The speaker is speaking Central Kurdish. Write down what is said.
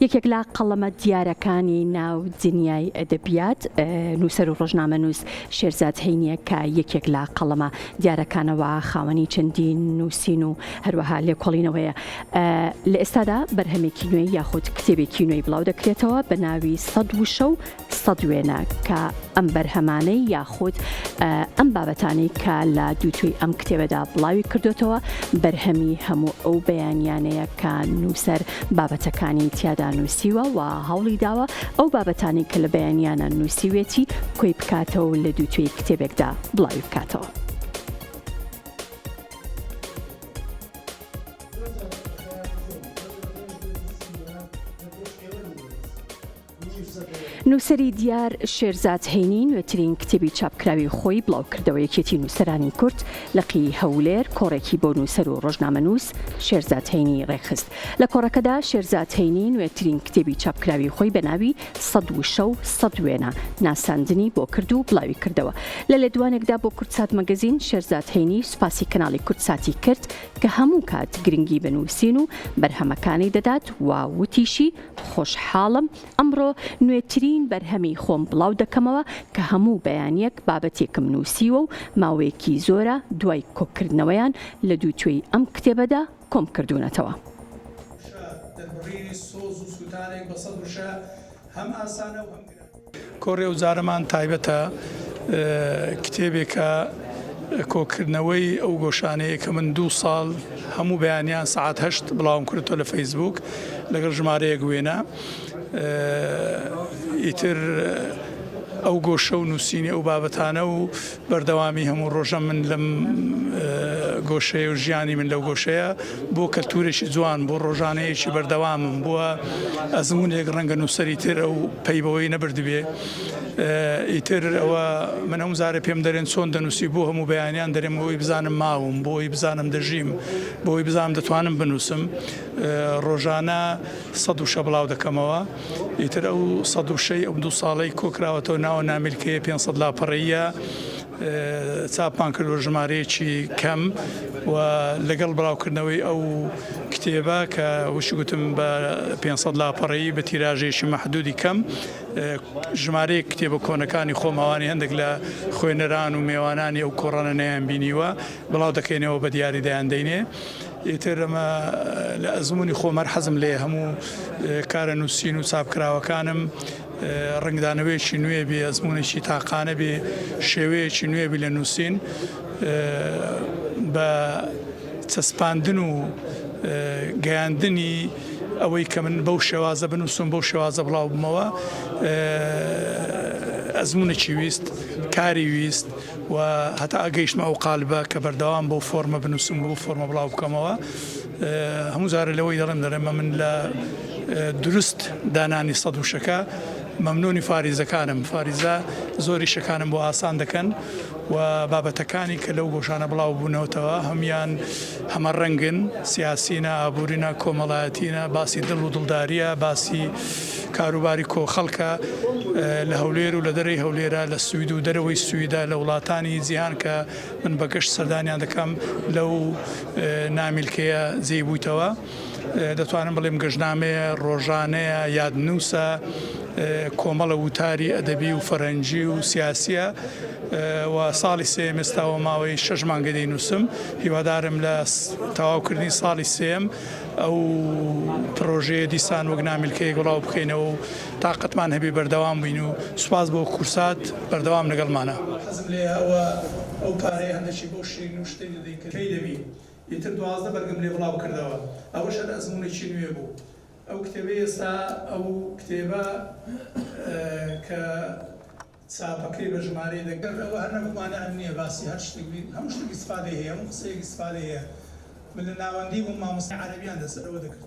یەکێک لە قەڵەمە دیارەکانی ناو دنیای ئەدەبیات، نووسەر و ڕۆژنامەنووس شێرزاد هەینییە کە یەکێک لە قەڵەمە دیارەکانەوە خاوەنی چەندین نووسین و هەروەها لێکۆڵینەوەیە. لە ئێستادا بەرهەمێکی نوێی یاخود کتێبێکی نوێی بڵاو دەکرێتەوە بە ناوی سەد وشە و سەد وێنە کە ئەم بەرهەمانەی یاخود ئەم بابەتانەی کە لە دووتوێی ئەم کتێبەدا بڵاوی کردۆتەوە بەرهەمی هەموو ئەو بەیانیانەیە کە نووسەر بابەتەکانی تیادا نووسیوە و هەوڵی داوە ئەو بابەتانەی کە لە بەیانیانە نووسیوێتی کۆی بکاتەوە و لە دووتوێی کتێبێکدا بڵاوی بکاتەوە. نووسەری دیار شێرزاد هەینی نوێترین کتێبی چاپکراوی خۆی بڵاوکردەوە یەکێتی نووسەرانی کورد لقی هەولێر کۆڕێکی بۆ نووسەر و ڕۆژنامەنووس شێرزاد هەینی ڕێکخست. لە کۆڕەکەدا شێرزاد هەینی نوێترین کتێبی چاپکراوی خۆی بە ناوی سەد وشە و سەد وێنە ناساندنی بۆ کرد و بڵاوی کردەوە. لە لێدوانێکدا بۆکوردسات مەگەزین شێرزاد هەینی سوپاسی کەناڵی کوردساتی کرد کە هەموو کات گرنگی بە نووسین و بەرهەمەکانی دەدات و وتیشی خۆشحاڵم ئەمڕۆ نوێترین بەرهەمی خۆم بڵاو دەکەمەوە کە هەموو بەیانییەک بابەتێکم نووسیوە و ماوەیەکی زۆرە دوای کۆکردنەوەیان لە دووتوێی ئەم کتێبەدا کۆم کردوونەتەوە. وشە، دەربڕینی سۆز و سووتانێک بە سەد وشە هەم ئاسانە و هەم گرانە. کۆڕی ئەوجارەمان تایبەتە کتێبێکە کۆکردنەوەی ئەو گۆشانەیە کە من دوو ساڵ هەموو بەیانیان سەعات هەشت بڵاوم کردەوە لە فەیسبوک لەگەڵ ژمارەیەک وێنە ئیتر ئەو گۆشە و نووسینی ئەو بابەتانە و بەردەوامی هەموو ڕۆژە من لەم گۆشەیە و ژیانی من لەو گۆشەیە بۆ کەلتورێکی جوان بۆ ڕۆژانەیەکی بەردەوامم بووە ئەزمونێک ڕەنگە نووسەری تر ئەو پەی بەوەی نەبردبێ ئیتر ئەوە من هەموو جارێ پێم دەرێن چۆن دەنووسی بۆ هەموو بەیانیان دەرێم بۆی بزانم ماوم بۆی بزانم دەژیم بۆی بزانم دەتوانم بنووسم ڕۆژانە سەد وشە بڵاو دەکەمەوە ئیتر ئەو سەد وشەی ئەو دوو ساڵەی کۆکراوەتەوە ناوە نامیلکەیە 500 لاپەڕەیە چاپمان کردووە ژمارەیەکی کەم و لەگەڵ بڵاوکردنەوەی ئەو کتێبە کە وشی گوتم بە 500 لاپەڕەیی بە تیراژێکی مەحدودی کەم ژمارەیەک کتێبە کۆنەکانی خۆم ئەوانی هەندێک لە خوێنەران و مێوانانی ئەو کۆڕانە نەیان بینیوە بڵاو دەکەینەوە بە دیاری دەیان دەینێ. ئیتر ئەمە لە ئەزموونی خۆم هەر حەزم لێیە هەموو کارە نووسین و چاپکراوەکانم ڕەنگدانەوەیەکی نوێ بێ، ئەزموونێکی تاقانە بێ، شێوەیەکی نوێ بی لە نووسین بە چەسپاندن و گەیاندنی ئەوەی کە من بەو شێوازە بنووسم بەو شێوازە بڵاو بمەوە ئەزموونێکی ویست، کاری ویست. و هەتا گەیشتمە ئەو قالبە کە بەردەوام بەو فۆرمە بنووسم و بەو فۆرمە بڵاو بکەمەوە هەموو جارێ لەوەی دەڵێم دەڵێم من لە دروست دانانی سەد وشەکە مەمنونی فاریزەکانم فاریزە زۆر ئیشەکانم بۆ ئاسان دەکەن و بابەتەکانی کە لەو گۆشانە بڵاو بوونەوەتەوە هەمان هەمە ڕەنگن سیاسینە ئابوورینە کۆمەڵایەتینە باسی دڵ و دڵداریە باسی کاروباری کۆ خەڵکە لە هەولێر و لە دەرەی هەولێرە لە سوید و دەرەوەی سویدە لە وڵاتانی جیهان کە من بە گەشت سەردانیان دەکەم لەو نامیلکەیە جێی بوویتەوە دەتوانم بڵێم گەشتنامەیە ڕۆژانەیە یادنووسە کۆمەڵە وتاری ئەدەبی و فەرەنگی و سیاسیە و ساڵی سێیەم ئێستاوە ماوەی شەش مانگە دەینووسم هیوادارم لە تەواوکردنی ساڵی سێیەم ئەو پڕۆژەیە دیسان وەک نامیلکەیەک بڵاو بکەینەوە و تاقەتمان هەبێ بەردەوام بین و سوپاس بۆ کورسات بەردەوام لەگەڵمانە. حەزم لێیە ئەوە ئەو پارەیە هەندەکی بەو شیرینی و شتەی دەدەین کە پێی دەبین ئیتر 12 بەرگم لێ بڵاو کردەوە ئەوەش هەر ئەزموونێکی نوێ بوو ئەو کتێبەی ئێستا ئەو کتێبە کە چاپەکەی بە ژمارەی دەگەر ئەوە هەر نەبوو مانعم نییە باسی هەر شتێک بی هەموو شتێک ئیستفادەی هەیە هەموو قسەیەک ئیستفادەی هەیە من لە ناوەندی بووم مامۆستای عەرەبیان لەسەر ئەوە دەکرد.